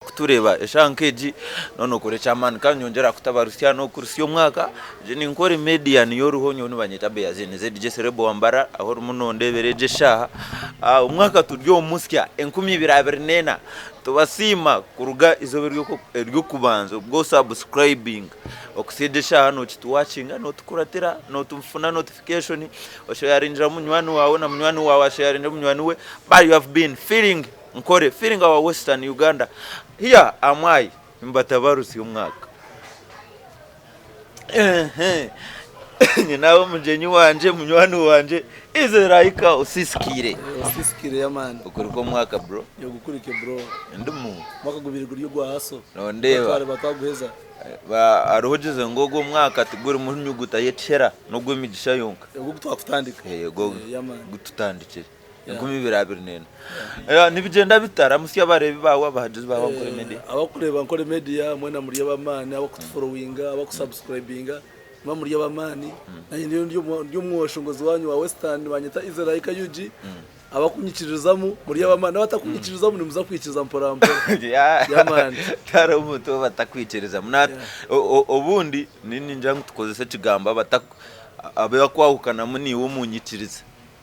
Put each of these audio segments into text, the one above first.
Kutureeba eshaaha nk'egi noona okora eky'amaani kandi nyongyera kutabarutsya n'okurutsya omwaka. Egi ni Nkore Media niyo oriho nyowe nibanyeta Beaze ni ZJ Celeb wa Mbarara ahu orimu nondeebera egi eshaaha. Omwaka turi omu musya 2024 tubasiima kuruga eizooba ery'okubanza obu osubscribinga okuhitsya egi eshaaha nokituwakinga notukuratira notufuna notification osheyaringira munywani waawe na munywani waawe asheyaringira munywani we but you have been feeling Nkore feeling our western Uganda here am I mbatabarutsya omwaka ehe nyine aho omugyenyi wangye munywani wangye Israel osisikire Osisikire yamani. Okurika omwaka bro. Ogukurike bro. Ndimu. Omwaka gubire guri ogwa haso. Nondeeba. Twareba twaguheza. Hariho ogize ngu ogu omwaka tigurimu nyuguta y'ekihera n'ogw'emigisha yonka. Ogu ogutwakutandika. Ogu ogututandikire. 2024. Nibigyenda bita? Ramutsya abareebi baawe, abahagizi baawe Ankole Media. Abakureeba Ankole Media mwena muri ab'amaani, abakutuforowinga, abakusubscribinga mwena muri ab'amaani. Nanye ndiyo ndi omweshongozi wanyu wa Western nibanyeta Israel UG. Abakunyikiririzamu muri ab'amaani n'abatakunyikiririzamu nimuza kwikiriza mpora mpora. Yeah man. Tihariho omuntu ou batakwikirizamu. Obundi ningira ngu tukozese ekigambo abakwahukanamu naiwe omu nyikiriza.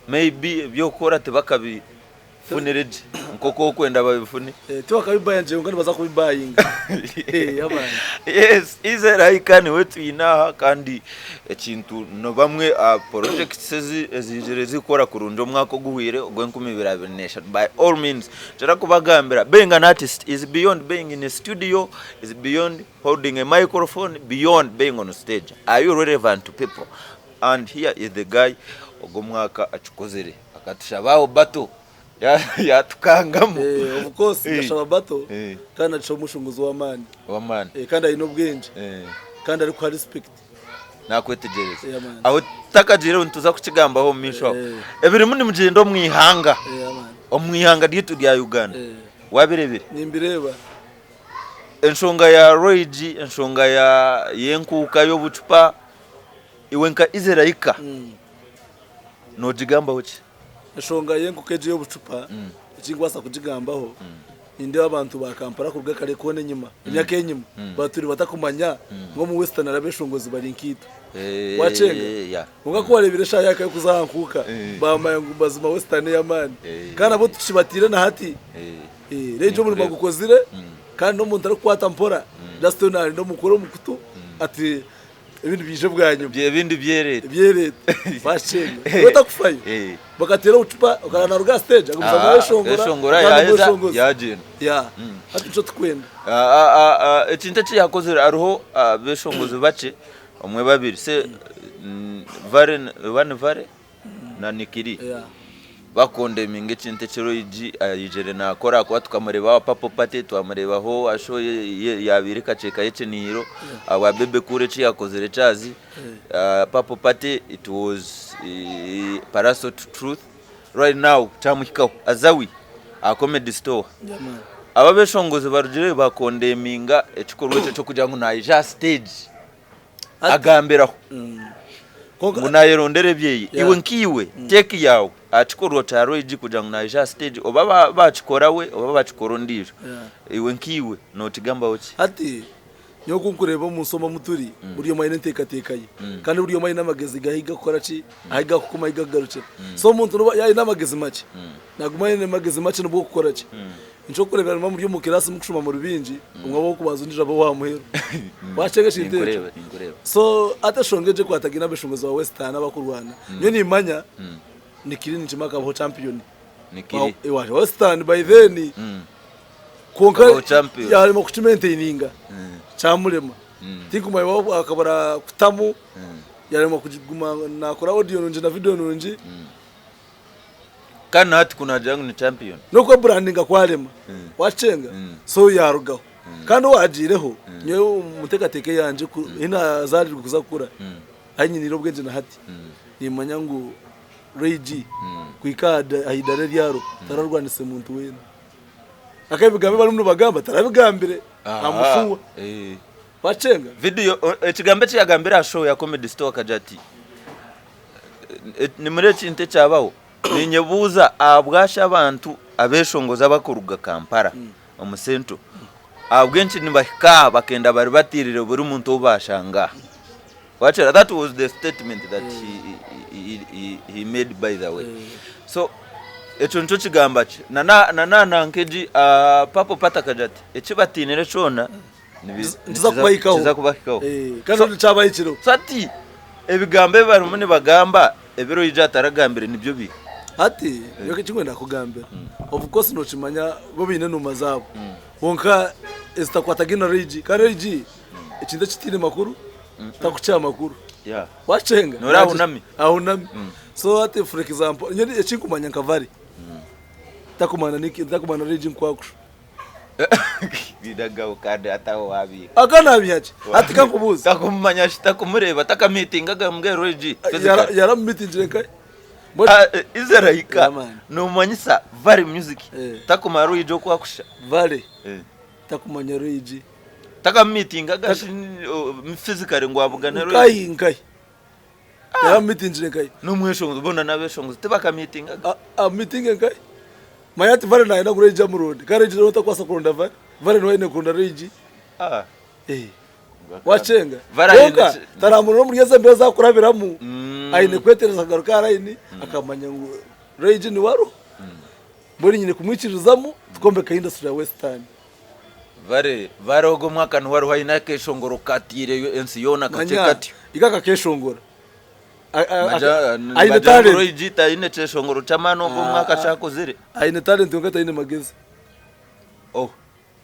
Maybe ebyokukora tibakabifunire gye nkoku okwenda babifune. Tibakabibayingire kwonka nibaza kubibayinga. Yes, Israel niwe twine aha kandi ekintu nibamwe aha projects eziizire zikukora kurungi omwaka oguhweire ogw'enkumi ibiri abiri n'eshatu by all means nkira kubagambira being an artist is beyond being in a studio, is beyond holding a microphone, beyond being on stage. Are you relevant to people? And here is the guy ogu omwaka akikozire akatushaba aho battle yatukangamu. Eh, of course eh. Nkashaba battle eh. Kandi nakishaba omushunguzi w'amaani w'amaani eh, kandi aine obwengye kandi arikuha respect nakwetegyereza yeah, aho tutakagiireho nituza kukigambaho omu maisho aho ebirimu nimugyenda omu ihanga omu ihanga ryaitu rya Uganda wabirebire? Nimbireeba. Enshonga ya Roigi, enshonga ya y'enkuuka y'obucupa. Iwe nka Israel nogigambaho ki? Enshonga y'enkoko egi ey'obucupa eki ndikubaasa kugigambaho, nindeeba abantu ba Kampala kuruga kare koona enyima, emyaka enyima, batwire batakumanya ngu omu Western hariho abeshongozi bari nkaitwe. Wakyenga? Kwonka ku wareebire eshaaha yaahika y'okuza aha nkuuka, baamanya ngu mazima Western n'ey'amaani. Kandi nabwo tukibatiire na hati. Reero omurimo agukozire kandi n'omuntu arikukwata mpora, just narinda omukuru omu kutu ati Ebindi biije bwanyima. Ebindi byereete. Byereete. Bakyenga. Iwe otakufayo. Eh. Bakateera obucupa okarara naruga aha stage agumizamu Ah, ayeshongora. yeshongora kandi yaheza omweshongozi. yagyenda. Yeah. Hati nikyo tukwenda. Ah, ah, ah, ah, ekintu eki yakozire hariho abeshongozi bakye omwe babiri se Vare oba ni Vare na Nikiri. Yeah. Bakondeminga ekintu eki Roy G ayijire nakora ahakuba tukamureeba aha Purple Party, twamureebaho aha show ye yabaire kakyeka y'ekiniiro ahabwa Bebe Cool eki yakozire kyazi. Purple Party it was Pallaso to Truth right now kyamuhikaho Azawi aha Comedy Store. Abo abeshongozi barugireyo bakondeminga ekikorwa ekyo eky'okugira ngu naija aha stage. agambiraho ngu nayerondera ebyeye. Iwe nkaiwe take yaawe aha kikorwa kya Roy G kugira ngu naija aha stage oba bakikora we oba bakikora ondiijo, iwe nkaiwe nokigambaho ki? Hati nyowe oku nkureeba omu nsi omu omu turi, buri omwe aine enteekateeka ye kandi buri omwe aine amagezi ge ahu gakukora ki, ahu gakukoma ahu gakugarukira. So omuntu nobu yaaba aine amagezi makye, naguma aine amagezi makye nobu okukora ki. Eky'okureebera nimuba muri omu kiraasi murikushoma muri baingi, omwe aba ow'okubanza ondiijo aba ow'aha muheru. Waakyenga ekintu ekyo? Ninkureeba, ninkureeba. So hati eshonga egyo ekwatagaine abeshongozi ba Western abakurwana, nyowe nimmanya Nikiri ninkimanya akabaho champion. Nikiri. Wa Western by then. Kwonka Akabaho champion. yaremwa kukimaintaininga kyamurema. Tinkumanya oba akabura kutamu, yaremwa kuguma nakora audio nungi na video nungi. Kandi na hati ku naagira ngu ni champion. N'okweburandinga kwarema, wakyenga, so yaarugaho. Kandi owaagiireho, nyowe omu nteekateeka eyangye ku ei naazaarirwe kuza kukura, ahi nyiniire obwengye na hati, nimmanya ngu Ray G kuhika aha idaara eri ariho, tararwanise muntu weena. Akebigambo ebi barimu nibagamba tarabigambire, amushuwa. Wakyenga? Video, ekigambo eki yagambire aha show ya Comedy Store akagira ati, Nimureba ekintu ekyabaho, ninyebuuza ahabwaki abantu abeshongozi abakuruga Kampala omu Central. Ahabw'enki nibahika aha bakenda baribatiirire buri muntu ou bashanga aha? Wakira that was the statement that he, he, he, he made by the way. So ekyo nikyo kigamba kye. Na na na na nanka egi ah, Papo Pata akagira ati eki batiinire kyona nibi- Nikiza nikiza kubahikaho. nikiza kubahikaho. Eh, kandi So, so, kyabahikireho. so ati ebigambo ebi barimu nibagamba ebi Roija ataragambire nibyo biha? Hati nyowe ekinkwenda kukugambira of course nokimanya bo baine enuma zaabo kwonka ezitakwatagaine na Ray G kandi Ray G ekintu ekitaine makuru takukyiha makuru Yeah. wakyenga Noora ahunami. ahunami so hati for example nyowe ekinkumanya nka Vale takumanya Nick takumanya Ray G nkwakusha Biragaho kandi ataho wabiha. aka nabiha ki hati kankubuuze Takumumanya shi takumureba takamitingaga mbwenu Ray G. physically. yaramumitingire nkahe Ah, eh, Izerahika Yeah, man. nomanyisa Vale Music Eh. takumara Ray G okwakusha. Vale Eh. takumanya Ray G Takamitingaga shi physically ngu abugane Ray G. nkahi nkahi yaramumitingire nkahi Nomweshongozi bona nabeshongozi tibakamitingaga. Amumitinge nkahi manya ati Vale nayenda ngu Ray G amuronde kandi Ray G niwe otakubaasa kuronda Vale Vale niwe aine kuronda Ray G Ah. Eh. Wakyenga Vale aine kwonka taramurora omuri ezo embeera ezi akurabiramu aine kwetereza akagaruka aha layini akamanya ngu Ray G niwe ariho mbwenu nyine kumwikiririzamu tukombeka industry ya western. Vale Vale ogu omwaka niwe ariho aine akeshongoro katiireyo ensi yoona kakye Manya katyo. igo akakeshongora Nibagira aine nibagira ngu talent Ray G taine kyeshongoro ky'amaani ogu omwaka kyakozire. Aine talent kwonka taine magezi. Oh.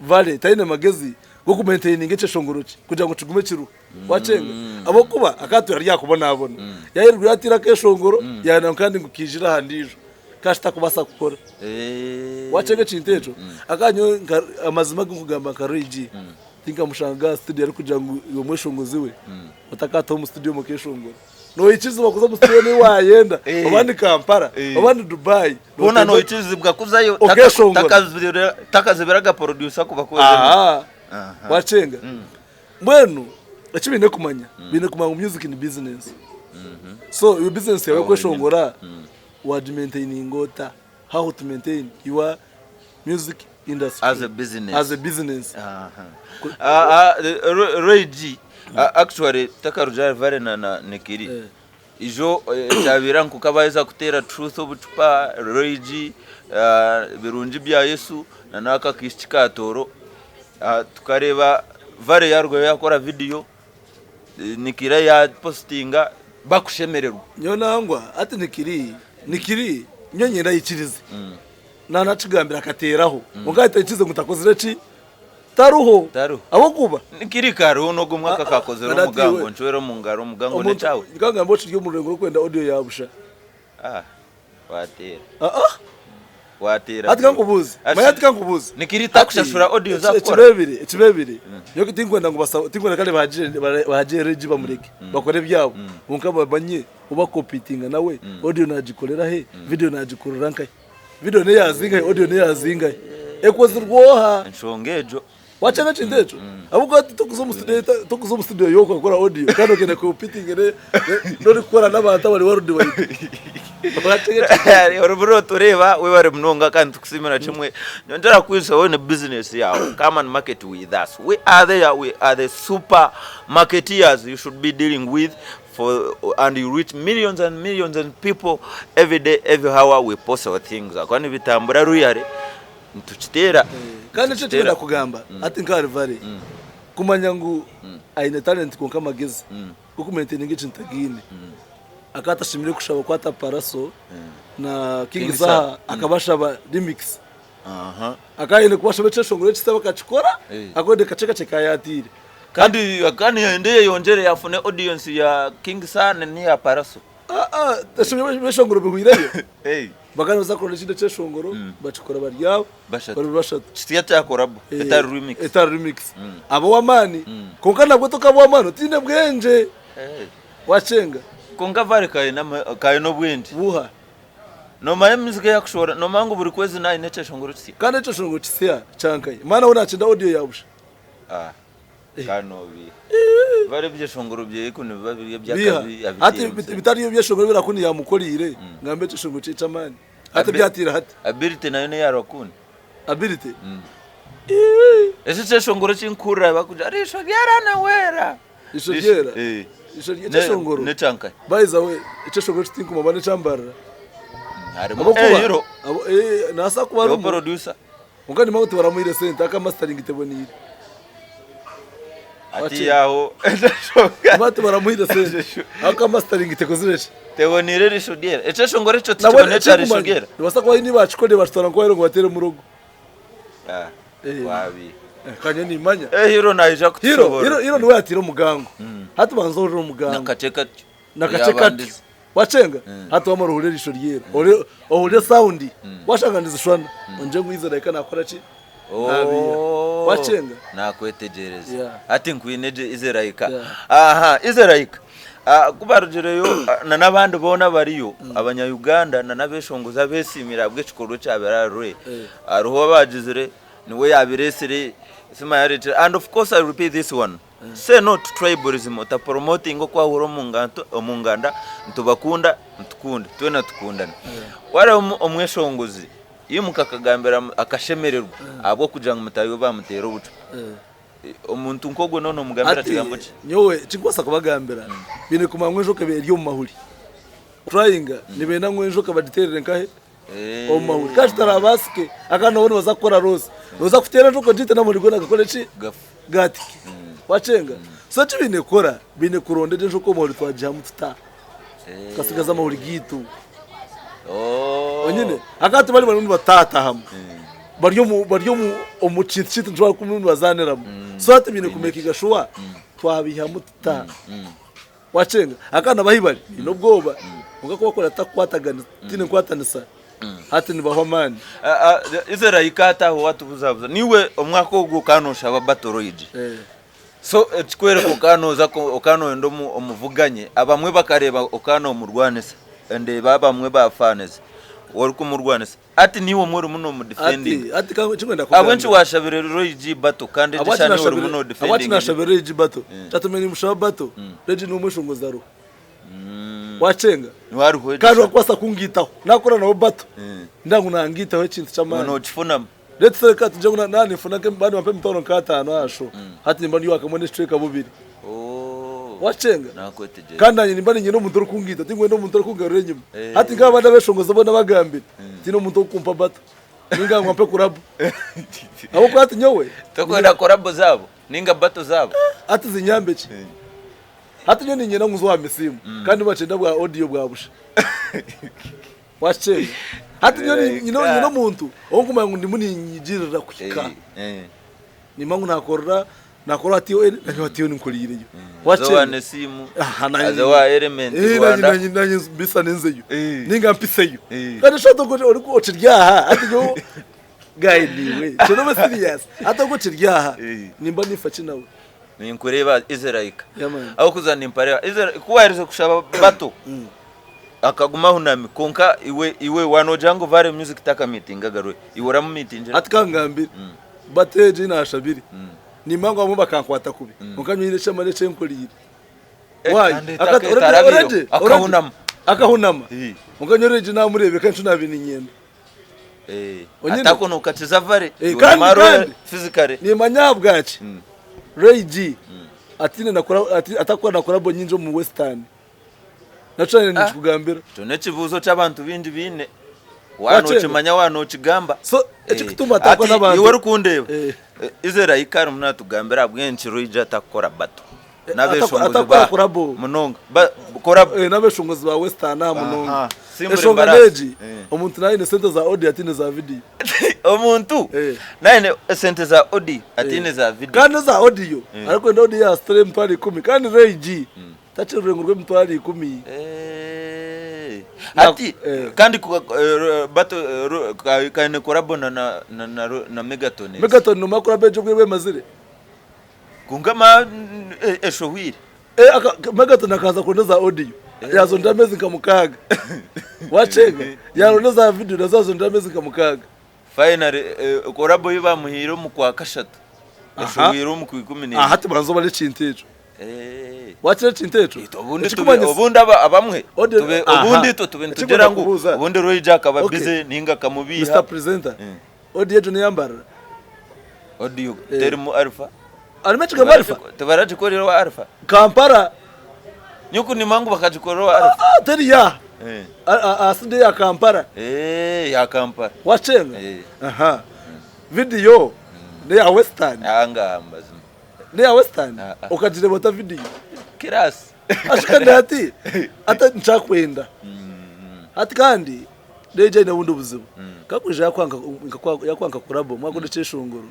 Vale taine magezi g'okumaintaininga ekyeshongoro kye kugira ngu kigume kiriho. Wakyenga? Ahabw'okuba akaba ari aha kubonabona. Yaayirirwa yaatiire akeshongoro yaayenda ngu kandi ngu kaijire aha ndiijo. Ka kitakubaasa kukora. Wakyenga ekintu ekyo? Akaba nyowe nka amazima agu nkugamba nka Ray G, tinkamushanga aha studio arikugira ngu iwe mweshongozi we otakaataha omu studio mukeshongora. Noikirizibwa kuza omu studio niyo waayenda, oba ni Kampala, oba ni Dubai. Hoona noikirizibwa kuzayo Okeshongora. takazibiraga producer kuba kweza. Aha. Wakyenga. Mbwenu eki baine kumanya, baine kumanya ngu music ni business. So iwe business yawe yokweshongora wagimaintaininga ota? How to maintain your music industry As a business. As a business. Aha. Ray G, actually takarugire Vale na na Nikiri. Eh. Ijo ekyabaire ngu kabaheza kuteera Truth obucupa, Roy G, Birungi bya Yesu na n'aka akaishiki ka Tooro, tukareeba Vale yaarugayo yaakora vidiyo, Nikira yaapositinga bakushemererwa. Nyowe nangwa hati Nikiri, Nikiri nyowe niinyenda aikirize. Naanakigambira akateeraho kwonka hati aikirize ngu takozire ki? Taruho. Taruho. Ahabw'okuba. Nikiri kariho n'ogu omwaka kakozire Kandi hati omugango, iwe. ncwera omu ngaro omugango Omuntu n'ekyawe. nkagamba okiri omu rurengo rw'okwenda audio ya busha. Ah, wateera. Ah ah. Wateera. Hati kankubuuze. Ati- Manya hati kankubuuze. Nikiri takushashura audio zakukora. Ekibebire, ekibebire. Nyowe tinkwenda ngu basa, tinkwenda kare bahagire bahagire Regi bamureke. Bakore ebyabo. Kwonka bamanye oba competinga nawe, audio nagikorera he, video nagikorera nkahe. Video neyazingahe, audio neyazingahe. Ekozirwe oha? Enshonga egyo. Wakyanga ekintu ekyo? Ahabw'okuba hati tokuza omu studio tokuza omu studio yonka kukora audio kandi ogenda competing n'orikukora n'abantu abari world wide. Wakyanga ekintu ekyo? Oribura otureeba webare munonga kandi tukusiimira kimwe. Nyongyera kukwijutsya wowe ne business yaawe come and market with us. We are there, we are the super marketeers you should be dealing with for and you reach millions and millions and people every day every hour we post our things ahakuba nibitambura ruyare nitukiteera Kandi ekyo ekikwenda kugamba hati nka ahari Vale kumanya ngu aine talent kwonka amagezi g'okumaintaininga ekintu tagaine akaba atashemereire kushaba kwata Pallaso na King King Saha Saha. akabashaba remix Aha. akaba aine kubashaba ekyeshongoro ekisya bakakikora akonde kakye kakye kayatiire Kandi kandi yayenda eyeyongyere yafune audience ya King Saha neya Pallaso. Ebyeshongoro bihwireyo bakaba nibaza kuronda ekindi ekyeshongoro bakikora bari abo Bashatu. bari bashatu. Kitari ekya collabo etari remix. Etari remix. Aba ow'amaani kwonka nabwo tokaba ow'amaani otaine bwengye wakyenga. Kwonka Vale kaine obwengye. Buha? Nomanya music ei akushohora nomanya ngu buri kwezi naaba aine ekyeshongoro kisya. Kandi ekyeshongoro kisya kyankahi? Maana we nakyenda audio ya busha. Ah, Kandi nobiiha. Vale ebyeshongoro byeye ku nibiba biri Biiha. eby'akabi Hati abiteire omu sente. bitari ebyeshongoro ebi Rakuni yaamukoreire, ngambe ekyeshongoro kye eky'amaani. Hati Abi- ebyatiire hati. Ability nayo n'eya Rakuni. Ability? Ii. Eki ekyeshongoro eki nkuhurira bakugira riisho ryera newera. Riisho ryera? Riisho rye ekyeshongoro? Nekyankahi? By the way, ekyeshongoro eki tinkumanya nekyambarira. Harimu Hero. Nabaasa kuba Niwe arimu. producer. Kwonka nimanya ngu tibaramuhaire sente aka mastering teboniire. Ati yaho Nimanya tibaramuhaire sente aka mastering tekozire ki? Teboniire riisho ryera. Ekyeshongoro ekyo tikibona ekya riisho ryera. Nibaasa kuba haine bakikorire bakitwara nka Hero ngu bateere murogo. Ah, Eh. wabi. Kanye nimanya. Eh, Hero naija Hero, kutushobora. Hero, Hero niwe yatiire omugango. Hati banza ohurire omugango. Nakakye katyo. Nakakye katyo. Yabandize. Wachenga? Hati wamara ohurire erisho ryera. Ohurire ohurire sound. Washanga nizishwana. Ongye ngu ize reka nakora ki? Nabiiha. Oh, Wachenga? Nakwetegyereza. Yeah. Hati nkwine gye Izeraika. Yeah. Aha, Izeraika. Ah, ku barugireyo ah, na n'abandi boona bariyo abanya-Uganda na n'abeshongozi abesiimire ahabw'ekikorwa ekyabire ahari Roy. Eh. Hariho abaagizire niwe yaabireesire Sima yareetire and of course I repeat this one. Say no to tribalism otapromotinga okwahura omu nganto omu nganda nitubakunda nitukunde twena tukundane. Wareeba omweshongozi Imuka akagambira akashemererwa ahabw'okugira ngu mutaahi we baamuteera obucupa. Omuntu nk'ogwo noona omugambira Hati kigambo ki? nyowe eki nkubaasa kubagambira, baine kumanya ngu enjoka eri omu mahuri. Turayinga nibenda ngu enjoka bagiteerere nkahe? Omu mahuri. Kandi kitarabaasike, akandi nabo nibaza kukora roosi. Nooza kuteera enjoka ogiite n'amahuri goona gakore ki? Gafe. Gaatike. Wakyenga? So eki baine kukora, baine kuronda egyo enjoka omu mahuri twagihamu tuta? Tukasigaza amahuri gaitu. Onyine akaba bari barimu nibatatahamu bari omu bari omu omu kintu kyaitu nikyo barikuba nibazaniramu so hati baine kumekinga shuwa twabihamu tuta wakyenga akana abahi bari baine obwoba kwonka ku barikuba batakukwatagana tihaine nkwatanisa hati nibahwa amaani. Israel hati aho watubuzabuza niiwe omwaka ogu okaba noshaba battle royal. So ekikwereka okaba noza okaba noyenda omuvuganye abamwe bakareba okaba nomurwanisa ndeeba abamwe ba fans orikumurwanisa hati niiwe omwe orimu nomu defendinga Hati hati eki nkwenda ahabw'enki kugamba washabire Roy G battle kandi egi ahabwaki shaaha niiwe orimu nashabire no ahabwaki defendinga nashabire Roy G battle kyatuma nimushaba battle Roy G nomweshongozi aruho wakyenga niwe ariho egi kandi shaaha wakubaasa kungiitaho nakora nawe battle ndaba ngu nangiitaho ekintu ky'amaani nokifunamu Let's say ka tugire ngu na ninfuna nke ba nibampa emitwaro nk'ataano aha show hati nimba ndi wakamwe n'ekicweka bubiri wakyenga Nakwetegyereza. kandi nanye nimba niinyenda omuntu orikungiita tinkwenda omuntu orikungarura enyima Eh. hati nk'abandi abeshongozi boona bagambire tihaine omuntu orikumpa battle ninga ngu ampe kurabu ahabw'okuba hati nyowe Tokwenda korabo zaabo ninga battle zaabo. hati zinyambe ki hati nyowe niinyenda ngu nze owa misiimu kandi nibakyenda bwa audio bwa busha Wakikyenga? Hati nyowe nyine nyine omuntu ou nkumanya ngu ndimu ninyigirira kuhika. Nimba ngu nakorera nakorera aha TON nanye aha TON nkoriireyo. Aze owa Wakikyenga? Nesimu, Aha nanye aze owa Element Eh, nanye Rwanda. nanye nanye mbisane nzeyo. Ninga mpiseyo. Kandi shwa hati ogwo ori okiri aha hati nyowe guy niiwe kyo nobe serious hati ogwo okiri aha nimba nifa ki nawe? Ninkureeba Israel. Yeah man. Aho kuza nimpareba Israel ku waherize kushaba bato. Akaguma ahunami kwonka iwe iwe wanogira ngu Vale Music takamitingaga rwe iwe oramumitingira? Hati kangambire battle egyo ei nashabire nimba ngu abamwe bakankwata kubi kwonka nyowe haine ekyamani eki enkoriire. Eh, Why? kandi Akati etaka already etarabireho already already akahunama. akahunama Eh. kwonka nyowe already namureebeka nikyo nabiire niinyenda. Eh, Onyine atako nokakiza Vale Eh, iwe kandi nomara kandi physically. nimanya ahabwaki Ray G ataine na collab atakukora na collabo nyingi omu Western. Nakyo nanye ninkikugambira. Ekyo n'ekibuuzo ky'abantu baingi baine. Waaba Wakyenda? nookimanya waaba nookigamba. So Eh, ekikutuma atakwa hati n'abantu iwe orikundeeba, Eh. eh, Israel arimu naatugambira ahabw'enki Roija atakukora battle Eh, n'abeeshongozi atakukora ba collabo. munonga. Ba collabo. Eh, n'abeshongozi ba Western aha munonga. Aha, Simbura Enshonga Embarasi. n'egi, Eh. omuntu naaba aine sente za audio ataine za video. Omuntu Eh. naine esente za audio ataine za video. Kandi eza audio, Eh. arikwenda audio ya sitore 100,000 kandi Ray G Takiri orurengo rw'emitwaro ikumi. Eh, Na- hati eh. kandi bato kaine korabo na na na na, na Megaton Megaton nomara kuraba egyo obwire bwemazire. Kwonka ma eshohwire. Eh, aka, Megaton akaza kuronda za audio. Yazondera amezi nka mukaaga. Wakyenga? Yaronda za video nazo azondera amezi nka mukaaga. Finally korabo ei bamuhaire omu kwa kashatu Aha. eshohwire omu kwa ikumi Aha n'ebiri. hati banza obare ekintu ekyo. Eh. Wakira ekintu ekyo? Itwe obundi tube Ekikumanyisa obundi aba abamwe Odi tube aha. obundi itwe tube Ekikwenda nitugira ngu kubuuza. obundi Roy Jack aba Okay. busy ninga Mr akamubiiha. Presenter. Audio egyo neyambarira. Audio terimu Alpha. Harimu ekigambo Alpha? Tibaragikorera owa Alpha. Kampala. Nyowe ku nimanya ngu bakagikorera owa Alpha. Ah, teri ya. Aha studio ya Kampala. Eh, ya Kampala. Wacenga? Aha. Video neya Western. Anga mazima. Neya Western? Okagireba ota video? Kirasi. Ashikandi hati ata nchakwenda. Hati kandi Regi aine obundi obuzibu. Kakwija yakwanka yakwanka kurabo mwakunda ekyeshongoro.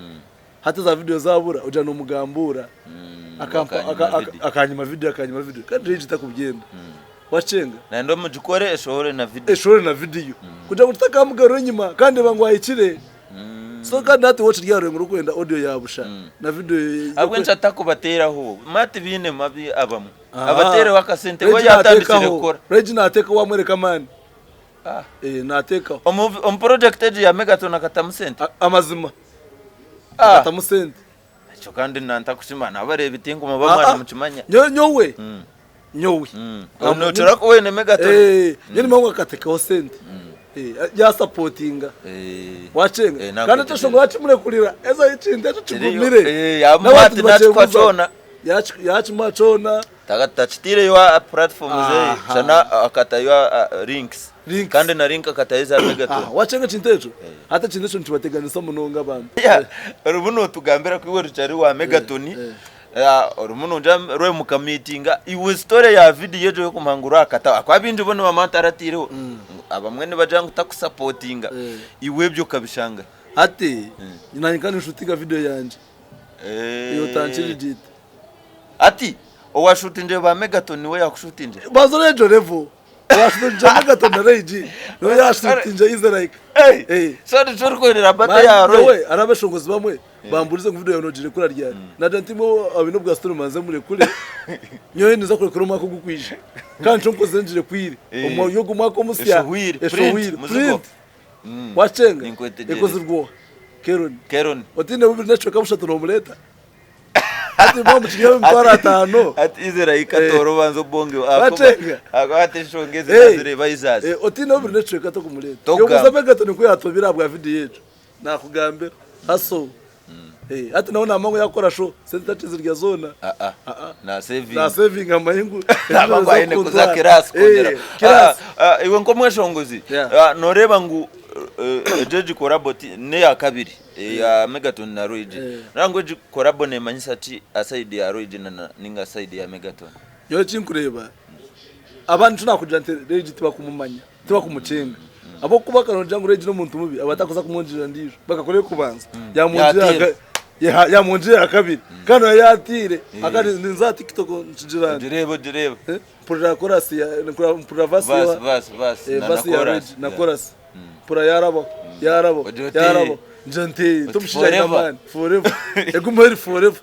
Hati za video zabura ogira nomugambura. Akampa akanyima video akanyima video kandi Regi takubyenda. Wakyenga. Nayenda omugikore eshohore na video. Eshohore na video. Kugira ngu tutakamugarura enyima kandi reba ngu ahikire. So kandi hati wowe okiri aha rurengo rw'okwenda audio ya busha na video. Ahabw'enki atakubateeraho? Mati baine mabi abamwe. Abateereho akasente we yatandikire kukora. Regi nateekaho wamworeka amaani. Eh, nateekaho. Omu project egi ya Megaton akatamu sente? Amazima. Akatamu sente. Ekyo kandi nantakushima nabareebi tinkumuba mwana mukimanya. Nyowe. Nyowe. Nokira kuba oine Megaton. Eh, nyowe nimanya ngu akatekaho sente. Eh, yasapotinga. Wakyenga. Kandi ekyo shonga wakimurekurira eza ekintu ekyo kigumire. N'abantu nibakyekuuza. Yakimuha kyona. Takitiireyo aha platform ze shana akatayo links kandi na link akatayo eza Megaton. Wakyenga ekintu ekyo? Hati ekintu ekyo nikibateganisa munonga abantu. Orimu notugambira ku iwe Richard wa Megaton orimu noija muka meetinga iwe story ya video egyo yokumanya ngu orakataho ahakuba abaingi bo nibamanya taratiireho abamwe nibagira ngu takusapotinga iwe ebyo okabishanga hi? Hati nanye nkaba ninshutinga video yangye eyotankirigita. Ati owashutingire ba Megaton niwe yakushutingire? Banza oreebe egyo level. Owashutingire Megaton na Ray G niwe yashutingire Easy Like. Hey, so nikyo orikwerera battle ya Roy? Nyowe hariho abeshongozi bamwe bamburize ngu video yawe nogirekura ryari? Nagira nti imwe abaine obwa story mubanze murekure, nyowe ninza kurekura omwaka ogukwija. Kandi nikyo nkozire ngirekwire. Omuri ogu mwaka omusya, Eshohwire, print, eshohwire, muzigo. print. Wakyenga? Ninkwetegyereza. Ekozirwe oha? Keroni. Keroni. Otiine bubiri n'ekicweka bushatu nomureeta? Hati mbwenu mukiryaho emitwaro ataano. Hati Israel katoora obanze obonge Wacenga. hati enshonga ezi Eh. nazireeba izazi. Eh, otiine bubiri n'ekicweka tokumureeta. Tokugamba. Yobuuza Megaton ku yatobire ahabwa vidiyo egyo. Nakugambira. Haso. Eh, hati nawe namanya ngu yakukora show, sente takizirya zoona. Ah, ah. Ah, ah. Na savinga. Na savinga amanye ngu Naba ngu aine kuza class kwongyera. Eh, class. Ah, ah, iwe nk'omweshongozi Yeah. ah, noreeba ngu egyo egi collabo neya kabiri eya Megaton na Roy G. Eh. Noreeba ngu egi collabo nemanyisa ki aha side ya Roy G na ninga side ya Megaton? Nyowe ekinkureeba abandi nikyo nakugira nti Roy G tibakumumanya, tibakumukyenga ahabw'okuba akanogira ngu Roy G n'omuntu mubi aba atakuza kumwongyerera ndiijo bakakora ey'okubanza yamwongyerera Yatiire. yamwongyerera akabiri kandi nawe yatiire akandi ninza aha TikTok nkigira nti Ogireebe ogireebe. eh, mpurira chorus ya mpurira verse Verse ya verse verse Eh, na na verse ya chorus. Regi na chorus. Mpura yarabaho, yarabaho, Ogira oti, yarabaho. Ngira nti Oti tomushaija aine forever. amaani forever. Egumeho eri forever.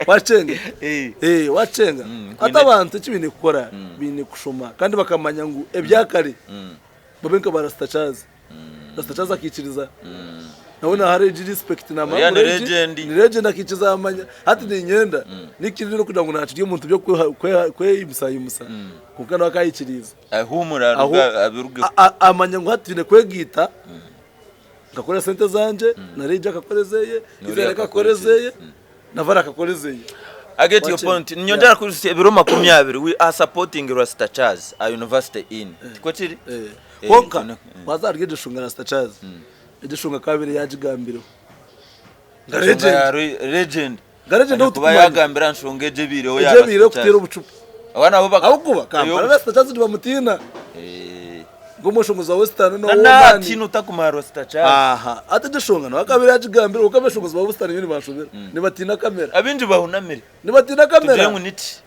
Wakyenga? Eh. Eh, wakyenga? Hati Nkwine- abantu eki baine kukora, baine kushoma kandi bakamanya ngu ebyakare babe nka ba Rasta Charles. Rasta Charles akaikiriza. Nawe naha Regi respect namanya Oriya ngu ni Regi legend. ni legend akaikiriza amanya. Hati niinyenda nikirire kugira ngu nakirya omuntu by'okweyimusayimusa kwonka nawe akayikiriize. Ahuumure Aho aruge abirugeho. amanya ngu hati twine kwegaita nkakora sente zangye na Regi akakora ezeye, N'oriya Israel akakora akakora ezeye, na Vara akakora ezeye. I get your Wakye. point. Ninyongyera kwijutsya ebiro 20 we are supporting Rasta Charles a University Inn. Tikwo kiri? Eh, Eh, Kwonka twine- waza ahari egyo nshonga Rasta Charles, egyo nshonga akaba abaire yagigambireho. Nka Nshonga legend. ya legend. Nka legend ou Kuba tukumanya. yagambira nshonga egyo ebaireho ya Egyo ebaireho Rasta kuteera Charles. obucupa. Aba nabo baka Ahabw'okuba Kampala Rasta Charles nibamutiina. Eh. Nk'omweshongozi wa Western Na n'ow'amaani. natiina otakumanya Rasta Charles. Aha, hati egyo nshonga nawe akaba yagigambire kwonka abeshongozi ba Western nyowe nibanshobera. Nibatiina kamera. Abaingi bahunamire. Nibatiina Tugire kamera. ngu niki?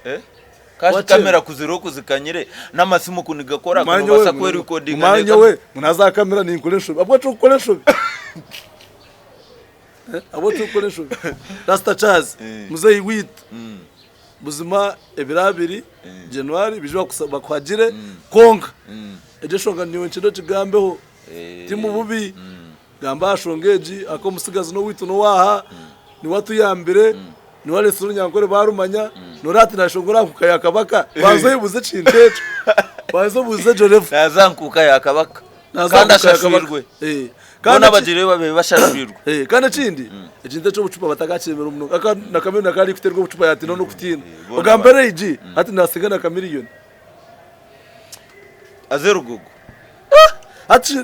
Eh? Kashi Wakye. kamera kuziriho kuzikanyire n'amasimu ku nigakora Manya nobaasa we, kwerekodinga manya n'eka- we, ngu naza aha kamera ninkora enshobi. Ahabw'enki orikukora enshobi? Eh, Ahabw'enki orikukora enshobi? Rasta Charles, Eh. muzeeyi waitu. Buzima ebiro abiri January baije bakuhagire kwonka egyo enshonga nyowe niinyenda ogigambeho ti mu bubi gamba aha nshonga egi ahakuba omutsigazi n'owaitu n'owaaha niwe atuyambire niwe areetsire orunyankore baarumanya noreeba hati naashongora aha nkuuka ya kabaka banza oyebuuze ekintu ekyo banza obuuze egyo level Naaza aha nkuuka ya kabaka Naaza kandi aha nkuuka ya Kabaka. ashashwirwe. Kandi Boona abagiireyo babaire bashashwirwe. Eh, kandi ekindi ekintu eky'obucupa batakakyemera omunonga aka na Chameleone akaba arikuterwa obucupa yatiina n'okutiina boona ogamba Ray-G hati nasinga na Chameleone Aze Rugogo. Hati shi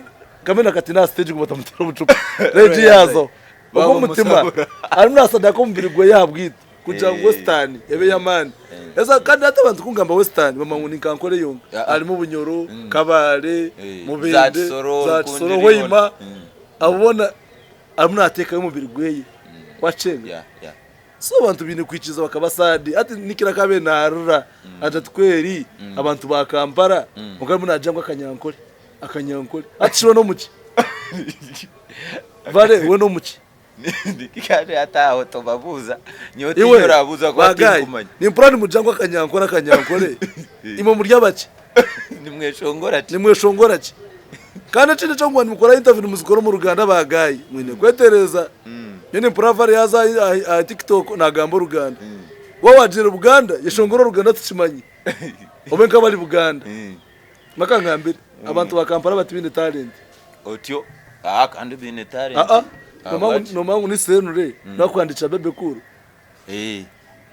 Chameleone akatiina aha stage ngu batamuteera obucupa Ray-G yaazaho ogwo omutima Babamusahura. arimu nasadaka omubiri gweye ahabwaitu kugira ngu Eh. Western ebe ey'amaani Eza kandi hati abantu kungamba Western bamanya ngu ni Nkankore yonka Ah, ah. harimu Bunyoro, Kabale, Eh, Mubende, za Kisoro, za Kisoro, Rukungiri Hoima hoona. Mm. abo boona arimu naateekayo omubiri gweye wacenga Yeah, yeah. So abantu baine kwikiriza bakaba sad hati Nikira akaabaire naarira agira ati kweri abantu ba Kampala kwonka arimu naagira ngu akanyankore akanyankore hati shi we n'omuki? Vale we n'omuki? Kandi hati aho tobabuuza nyowe Iwe tiinye orabuuza kuba bagayi tinkumanya nimpurira nimugira ngu akanyankore akanyankore imwe muri abaki? Nimweshongora ki? Nimweshongora ki? Kandi ekindi eky'okuba nimukora interview nimuzikora omu Ruganda ba guy mwine kwetereeza. Nyowe nimpurira Vale yaaza aha TikTok naagamba Oruganda. Waaba waagiire Buganda yeshongore Oruganda tukimanye obe nk'abari Buganda. Maka ngambire abantu ba Kampala bati baine talent. Otyo ah kandi baine talent. Aa nomanya ngu ni Senure nakuhandikira Bebe Cool. Eh.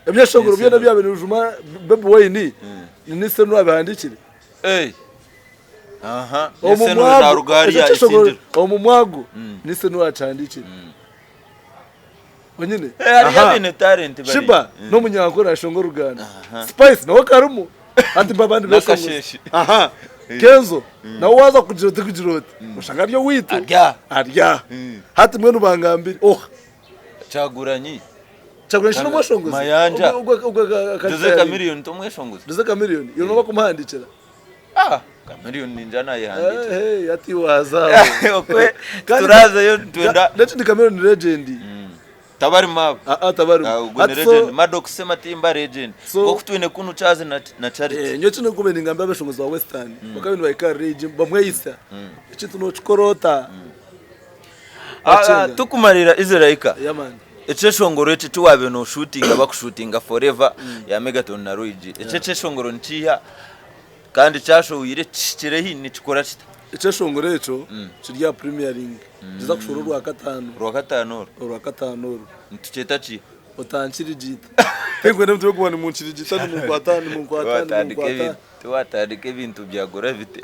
Ebyeshongoro byona ebyabaire nibijuma Bobi Wine ni Senure abihandikire. Eh. Aha. Ni Senure naruga hariya Isingiro. Omu mwago ni Senure akihandikire. Onyine. Eh, hariya baine talent bari. Shiba n'omunyankore nashonga oruganda. Spice nawe karimu. Hati mba abandi beshongozi. N'akasheeshe. Aha. Kenzo nawe waza kugira oti kugira oti. Oshanga ari owaitu. Arya. Arya. Hati mbwenu bangambire. Oha. Kyagulanyi. Kyagulanyi shi n'omweshongozi? Mayanja. Ogwo- ogwo- ogwo Jose akatayari. Chameleone tomweshongozi. Jose Chameleone. Iwe noba kumuhandikira. Ah, Chameleone ninja nayehandikira. Eh, hey, ati waza. Okwe Kandi- turazayo twenda Nekindi Chameleone legend. tabarimu abo. Ah, ah, tabarimu. Ah, ogwo ni Ati so- legend. Maddox Sematimba legend. So- Nk'oku twine kunu Charles na, na Charity. Eh, nyowe kinu nkubaire ningambira abeshongozi ba Western bakaba nibahika ahari Regi bamweyisa ekintu nokikora ota Ah, ah, Bacenga. tukumarira Israel Yeah, man. Ekyeshongoro eki eki waabaire nooshuutinga bakushuutinga forever ya Megaton na Roy G. Eki ekyeshongoro nikiiha kandi kyashohwire kihikire hi nikikora kita? Ekyeshongoro ekyo kiri aha premiering nikiza kushohora orwakataano. Orwakataano oru? Orwakataano oru. Nitukyeta ki? Otankirigiita. Tinkwenda ebintu by'okuguma nimunkirigiita nimunkwata nimunkwata nimunkwata. Tiwatandika ebintu bya gravity.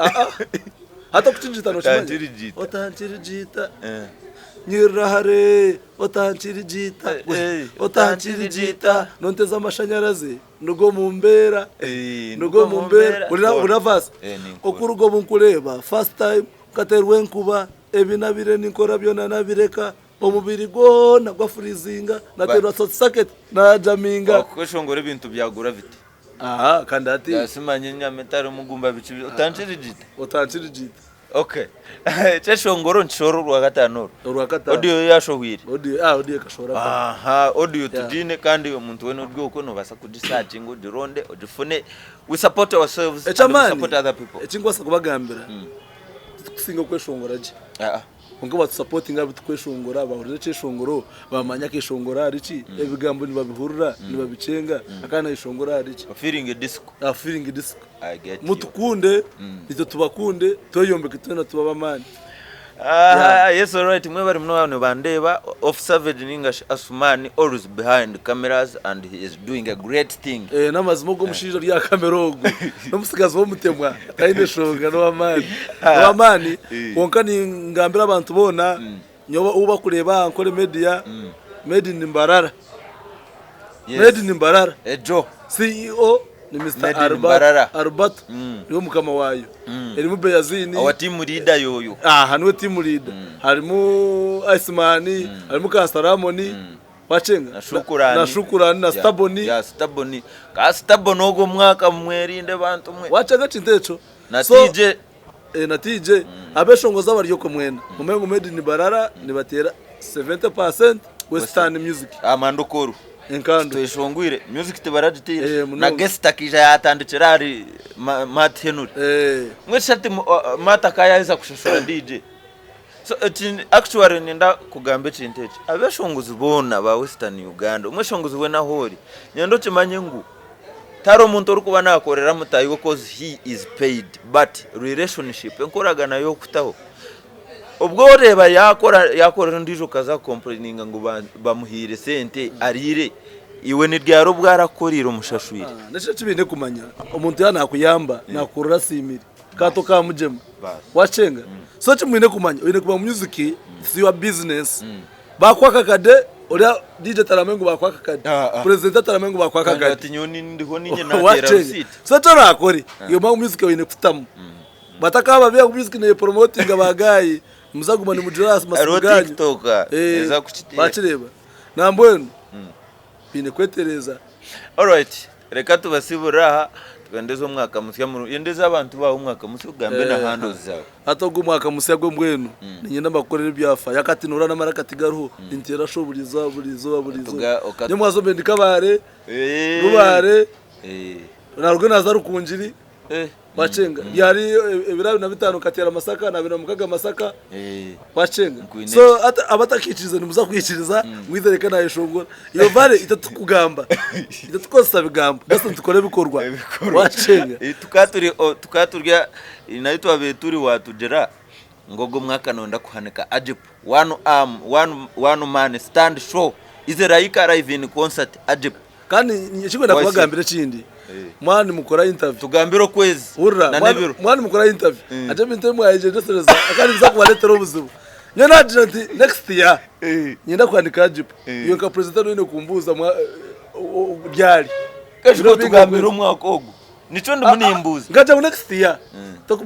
Hati okukirigiita nokimanya? Otankirigiita. Otankirigiita. Nyirira hare otankirigiita otankirigiita nonteza amashanyarazi nduga omu mbeera nduga omu mbeera hurira verse okuruga obu nkureeba first time nkateerwa enkuba ebi nabire ninkora byona nabireka omubiri gwona gwafurizinga nateerwa short circuit najaminga. Wakweshongora ebintu bya gravity. Aha kandi hati. Simanya enyama etarimu gumba biki otankirigiita. Otankirigiita. Okay. Ekyeshongoro nikishohora orwakataano oru. Orwakataano. Audio yo yashohwire. Audio, ah, audio ekashohora kare. Aha, audio tugiine kandi omuntu weena ori okwo noobaasa kugisearchinga ogironde ogifune. We support ourselves and we Eky'amaani support other people. eki nkubaasa kubagambira, titukusinga okweshongora gye. Ah, ah. Kwonka batusapotinga abu tukweshongora, bahurira ekyeshongoro, bamanya akeshongoro ahari ki, ebigambo nibabihurira, nibabikyenga, akaba nayeshongora ahari ki. Feeling disco. Ah, feeling disco. I get you. Mutukunde, itwe tubakunde, tweyombeke twena tube ab'amaani. Ah, yes alright mwebare muno nibandeeba off savage ninga shi Asumani always behind cameras and he is doing a great thing. Eh, n'amazima ogwo omushaija ori aha kamera ogwo n'omutsigazi w'omutemwa taine nshonga n'ow'amaani n'ow'amaani kwonka ningambira abantu boona nyowe ou bakureeba aha Ankole Media made in Mbarara Yes. made in Mbarara Ejo. CEO ni Mr Made in Albert Mbarara. Alberto niwe mukama waayo erimu Beyazini Our team leader yoyo. aha niwe team leader harimu Iceman harimu Kansaramoni Wacenga? Na Shukurani. Na Shukurani na Staboni. Ya Staboni. Ka Staboni ogwo mwaka mwerinde bantu mwe. Wacenga ekintu ekyo. Na So, TJ. eh, na TJ. Abeshongozi abari okwo mwena. Mumanye ngu Made in Mbarara nibateera 70% Western music. Amandokoru. Enkando. Tweshongwire. Music tibaragiteire. Eh, na munonga. guest akaija yatandikira ahari Matt Henry. Eh. Mbwenu shi hati Matt akayaheza kushashura DJ. So eki actually niinyenda kugamba ekintu eki, abeshongozi boona ba Western Uganda, omweshongozi weena ahu ori, niinyenda okimanye ngu tihariho omuntu orikuba naakorera mutaahi we coz he is paid but relationship, enkoragana y'okutaho. Obwo oreeba yaakora yaakorera ondiijo okaza kukompureyininga ngu bamuhaire sente ariire, iwe ni ryari obu arakukoreire omushashwire? Nekyo eki baine kumanya, omuntu yaaba nakuyamba nakukorera asiimire kandi tokamugyema. Wakyenga? So eki mwine kumanya, oine kumanya ngu music it's your business. Bakuha akakade, oriya DJ taramanya ngu bakuha akakade, president ataramanya ngu bakuha akakade. Ati nyowe ndiho ninye nateera Wakyenga? risiiti. So eki orakore, iwe manya ngu music oine kutamu. Batakababiha ngu music neyepromotinga ba guy muzaguma nimujura aha masimu Hariho ganyu. TikTok Eh, eza kukiteera. Bakireeba. Nambwenu baine kwetereeza. Alright, reka tubasibure aha tubendeze omwaka musya murungi. Yendeza abantu baawe omwaka musya ogambe na handles zaawe. Hati ogu omwaka musya gwe mbwenu niinyenda mbakorere ebyafa. Yakati noorora n'amaraka tigariho ninteera show buri izooba buri izooba buri izooba. Nyomwazo mbe ndi Kabale, Rubare, naruga naaza Rukungiri. Wakyenga byari ebiro 25 nkateera Masaka na 26 Masaka wakyenga so hati abatakikiriza nimuza kwikiriza mwije reka nayeshongora iyo vale itwe titukugamba itwe tukozesa bigambo just nitukora ebikorwa wakyenga. Tukaba turi nahi twabaire turi watugira ngu ogu omwaka noyenda kuhanika Agip one arm one man stand show is like a live in concert Agip. Kandi ekikwenda kubagambira ekindi, mwaba nimukora interview. Tugambire okwezi Hurira, na n'ebiro. mwaba nimukora interview, hati ebintu ebi mwayegyendesereza kandi nibiza kubareetera obuzibu. Nyowe naagira nti next year niinyenda kuhandiika agipo. Iwe nka president oine kumbuuza ryari. Kashuba otugambire omwaka ogu. Nikyo ndimu nimbuuza. Nkagira ngu next year.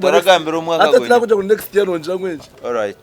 Toragambira omwaka Hati gwonyini. nakugira ngu next year nongira ngu enki. Alright.